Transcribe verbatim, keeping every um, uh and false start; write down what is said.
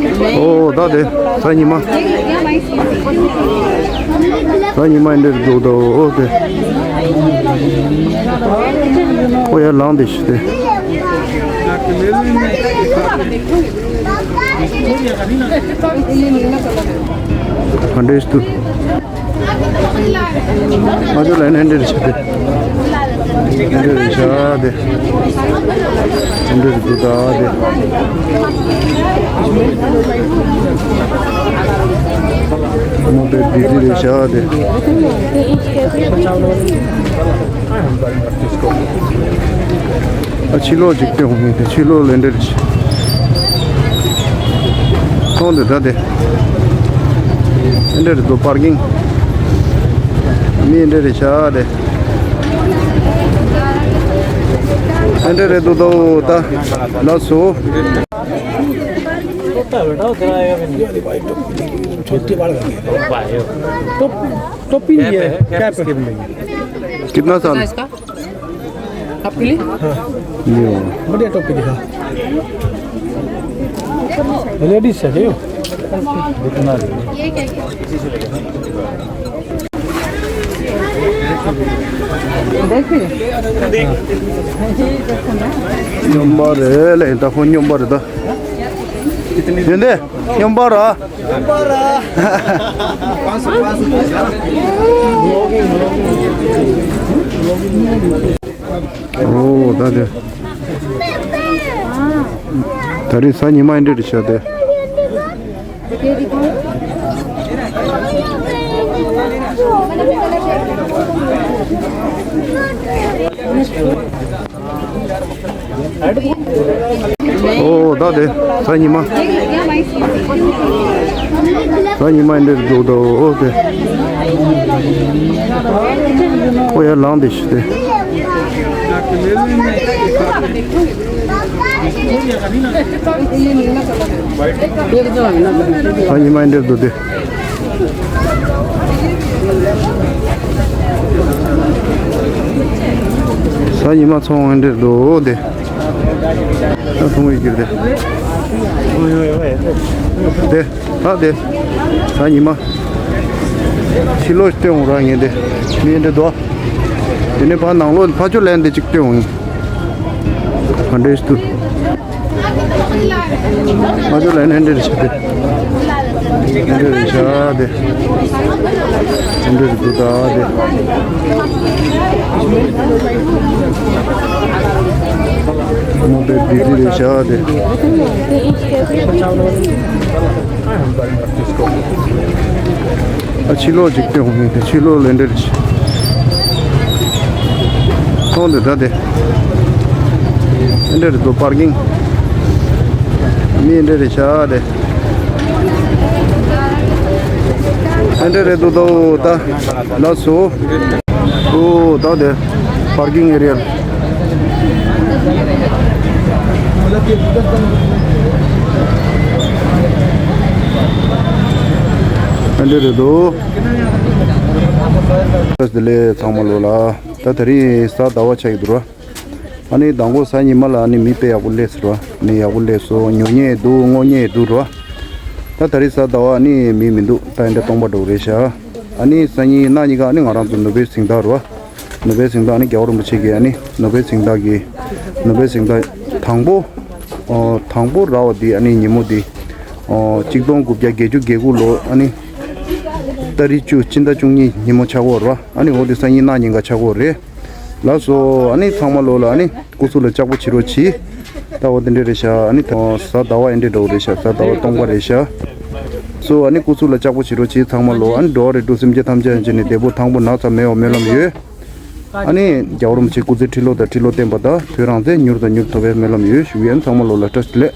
ཨོ་ད་དེ་གཟའ་ཉི་མ། གཟའ་ཉི་མ་འདིར་འདུག་ད། ཨོ་དེ། ཨོ་ཡ་ལངས་དེ་ཤི་དེ། ག་འདྲས་འདུག་ང་ཚོ་ལ་ནས་འདིར་ཆགས་ཏེ། འདིར་བཞག་སྟེ། འདིར་འདུག་ད་དེ། མོ་པའི་འདི་འདིར་བཞག་སྟེ། ཨ་ཕྱི་ལོགས་ཅིག་སྟོན་འོང་གི། ཕྱི་ལོགས་ལ་འདྲེ་རེད། ཚོང་འདི་ད་དེ། འདྲེ་རེད་འདུག་པར་ཀིང་། མི་འདྲེ་རེད་ཤག་དེ། འདྲེ་རེད་འདུག་ད། ད་ལགས་སོ། टोपी नहीं है, कैप है। कितना साल? आपके लिए? नहीं होगा। बढ़िया टोपी दिखा। लेडीज है क्या? देखिए। སྨྱོན་པ་རེད་ལེ། ད་ཁོ་སྨྱོན་པ་རེད་ད། ཡིན་ཏེ། སྨྱོན་པ་ར། ཨོ་ད་དེ། ད་རེས་གཟའ་ཉི་མ་ཡིན་འདྲ་རེད་ཤག་དེ། ཨོ་ད་དེ་གཟའ་ཉི་མ། གཟའ་ཉི་མ་ཡིན་འདྲ་རེད་འདུག་ད། ཨོ་དེ། ཨོ་ཡ་ལངས་དེ་ཤི་དེ། གཟའ་ཉི་མ་ཡིན་འདྲ་རེད་འདུག་དེ། གཟའ་ཉི་མ་ཚོང་ཡིན་འདྲ་རེད་འདུག་དེ། ད་ཚོང་ཡིན་གྱི་རེད་དེ། དེ། ད་དེ། གཟའ་ཉི་མ། ཕྱི་ལོགས་སྟོན་འོང་ར་ངས་དེ། མི་འདི་དོ། དེ་ནས་ཕར་ནང་ལོགས་ཕར་ཕྱོགས་ལན་དེ་གཅིག་སྟོན་འོང་། ཧན་འདྲེས་དུ། ཕར་ཕྱོགས་ལན་ཧན་འདྲེས་བྱས་ཏེ། ཧན་འདྲེས་བྱ་དེ། ཧན་འདྲེས་དུ་ད་དེ། མོ་པའི་བི་ཛི་རེད་བྱ་དེ། ཨ་ཕྱི་ལོགས་ཅིག་སྟོན་འོང་། ཕྱི་ལོགས་ལ་འདྲེ་རེད། ཚོང་འདི་འདྲ་དེ། འདྲེ་རེད་འདུག་པར་ཀིང་། མི་འདྲེ་རེད་ཤག་དེ། འདྲེ་རེད་འདུག་ད། ལགས་སོ། ཨོ་ད་དེ་པར་ཀིང་ཨེ་རི་ཡ། ཨ་འདྲེ་རེད་འདུག་བདེ་ལེགས་ཚང་མ་ལོ་ལ། ད་དེ་རིང་གཟའ་ཟླ་བ་ཆགས་ཀྱི་འདུག་ར། ཨ་ནི་དང་པོ་གཟའ་ཉི་མ་ལ་ཨ་ནི་མི་དཔེ་ཡག་པོ་སླེབས་སོང་ར། མི་ཡག་པོ་སླེབས་སོང་། ཉོ་མཁན་འདུག་ཉོ་མཁན་འདུག་ར། ད་དེ་རིང་གཟའ་ཟླ་བ་ཨ་ནི་མི་མི་འདུག་ད་ཨེ་འདྲ་སྟོང་པ་འགྲོ་རེད་ཤག་ཨ་ནི་སང་ཉིན་གནངས་ཉིན་ཀ་ཨ་ནི་ང་རང་ཚོ་ནུབ་པའི་གཟེངས་རྟགས་རེད་བ། ནུབ་པའི་གཟེངས་རྟགས་ཨ་ནི་རྒྱལ་བ་རིན་པོ་ཆེ་གི་ཨ་ནི་ནུབ་པའི་གཟེངས་རྟགས་ཀྱི་ནུབ་པའི་གཟེངས་རྟགས་དང་པོ། ཨོ་དང་པོ་རག་པ་འདི་ཨ་ནི་ཉིན་མོ་འདི། ཨོ་གཅིག་སྟོང་དགུ་བརྒྱ་བརྒྱད་ཅུ་གྱ་དགུ་ལོ་ཨ་ནི། ཏ་རིག་བཅུ་སྤྱི་ཟླ་བཅུ་གཉིས་ཉིན་མོ་ཆགས་ཀྱི་ཡོད་རེད་བ། ཨ་ནི་འོ་འདི་སང་ཉིན་གནངས་ཉིན་ཀ་ཆགས་ཀྱི་ཡོད་རེད། ལགས་སོ། ཨ་ནི་ཚང་མ་ལོ་ལ་ཨ་ནི་སྐུ་གཟུགས་ལ་ལྕགས་པོ་བྱེད་རོགས་གྱིས། ད་འོ་དེ་འདྲ་རེད་ཤག་ཨ་ནི་ད་གཟའ་ཟླ་བ་ཨེ་འདྲ་འདྲ་བོ་རེད་ཤག་གཟའ་ཟླ་བ་སྟོང་པ་རེད་ཤག་སོ་ཨ་ནི་སྐུ་གཟུགས་ལ་ལྕགས་པོ་བྱེད་རོགས་གྱིས་ཚང་མ་ལོ། ཨ་ནི་འགྲོ་བ་རིགས་དྲུག་སེམས་ཅན་ཐམས་ཅད་ཀྱི་ནི་བདེ་པོ་ཐང་པོ་ན་ཚ་མེད་པ་སྨོན་ལམ་ཡོད། ཨ་ནི་རྒྱལ་བ་རིན་པོ་ཆེ་སྐུ་ཚེ་ཁྲི་ལོ་དང་ཁྲི་ལོ་བརྟན་པ་དང་བོད་རང་བཙན་མྱུར་དང་མྱུར་ཐོབ་པའི་སྨོན་ལམ་ཡོད་ཞུ་ཡིན། ཚང་མ་ལོ་ལ་བཀྲ་ཤིས་བདེ་ལེགས།